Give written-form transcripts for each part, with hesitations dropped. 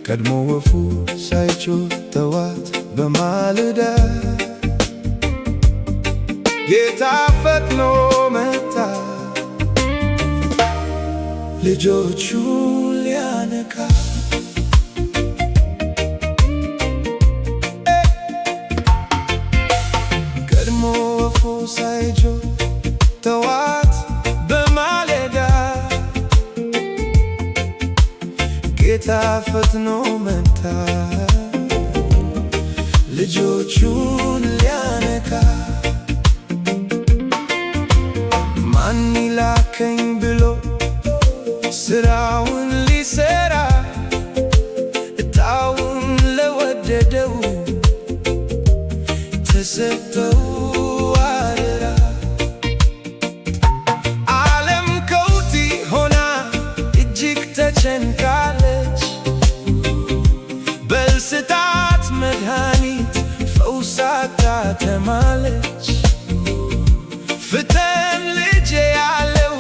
ቀድሞ ወፉ ሳይጮህ ጠዋት በማለዳ ጌታ ፈጥኖ መጣ ልጆቹን ሊያነቃ። ቀድሞ ወፉ ሳይጮህ ጠዋት በማለዳ ጌታ ፈጥኖ መጣ ልጆቹን ሊያነቃ። ማን ይላከኝ ብሎ ስራውን ሊሰራ ዕጣውን ለወደደው ተሰጠው አደራ። ዓለም ከውቲ ሆና እጅግ ተጨንቃለች፣ በልስታት መድኃኒት ፈውስ አጣ ተማለች። ፍጠን ልጄ ያለው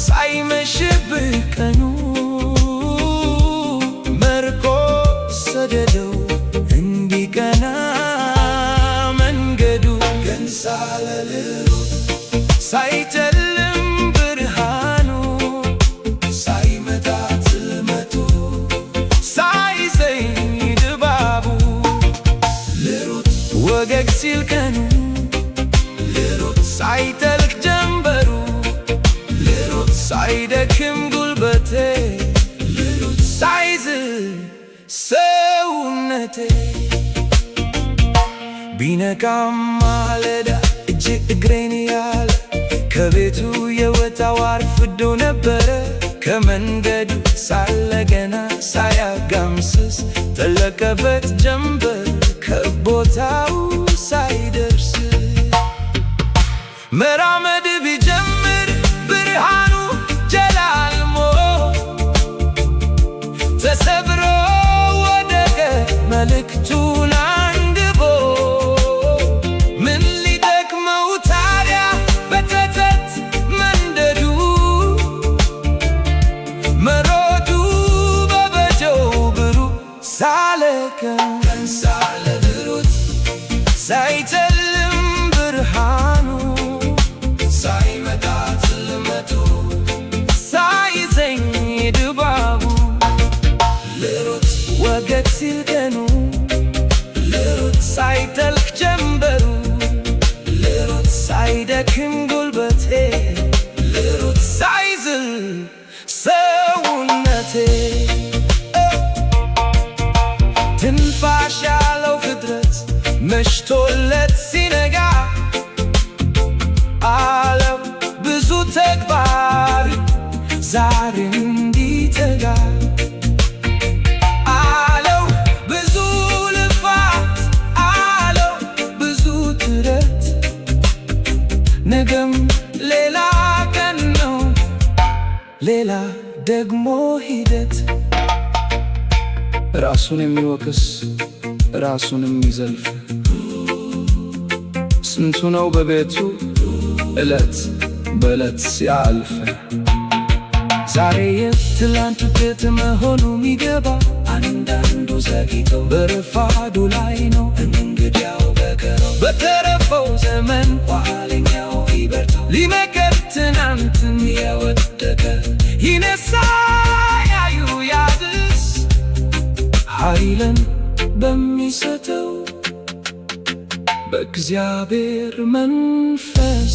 ሳይመሽብህ ቀኑ፣ መርቆ ሰደደው እንዲቀና መንገዱ። ቀን ሳለ ልሩጥ ሳይጨልም ብርሃኑ፣ ሳይመጣ ጽልመቱ፣ ሳይዘኝ ድባቡ፣ ልሩጥ ወገግ ሲል ቀኑ፣ ልሩጥ ሳይጠልቅ ጀንበሩ፣ ልሩጥ ሳይደክም ጉልበቴ፣ ልሩጥ ሳይዝል ሰውነቴ። ቢነቃም ማለዳ እጅ እግሬን ያለ ከቤቱ የወጣው አርፍዶ ነበረ። ከመንገዱ ሳለ ገና ሳያጋምስስ ጠለቀበት ጀንበር ከቦታው ሳይደርስ። መራመድ ቢጀምር ብርሃኑ ጀላልሞ ተሰብሮ ወደቀ መልእክቱን አንግቦ። ምን ሊጠቅመው ታዲያ በጸጸት መንደዱ፣ መሮጡ በበጀው ብሩህ ሳለ ቀን ሳለ ልሩጥ ሳይጨልም ብርሃኑ፣ ሳይመጣ ጽልመቱ፣ ሳይዘኝ ድባቡ፣ ልሩጥ ወገግ ሲል ቀኑ፣ ልሩጥ ሳይጠልቅ ጀንበሩ፣ ልሩጥ ሳይደክም ጉልበቴ፣ ልሩጥ ሳይዝል ሰውነቴ። ትንፋሽ ያለው ፍጥረት መሽቶለት ሲነጋ አለው ብዙ ተግባር ዛሬ እንዲተጋ፣ አለው ብዙ ልፋት፣ አለው ብዙ ጥረት፣ ነገም ሌላ ቀን ነው፣ ሌላ ደግሞ ሂደት። ራሱን የሚወቅስ ራሱን የሚዘልፍ ስንቱ ነው በቤቱ ዕለት በዕለት ሲያልፍ። ዛሬ የትላንት ውጤት መሆኑ የሚገባ አንዳንዱ ዘግይቶ በረፋዱ ላይ ነው። እንግዲያው በቀረው በተረፈው ዘመን ኋለኛው ይበርታ፣ ሊመከር ትናንትን የወደቀ ይነሳ ያዩ ያድስ ኃይልን በሚሰጠው በእግዚአብሔር መንፈስ።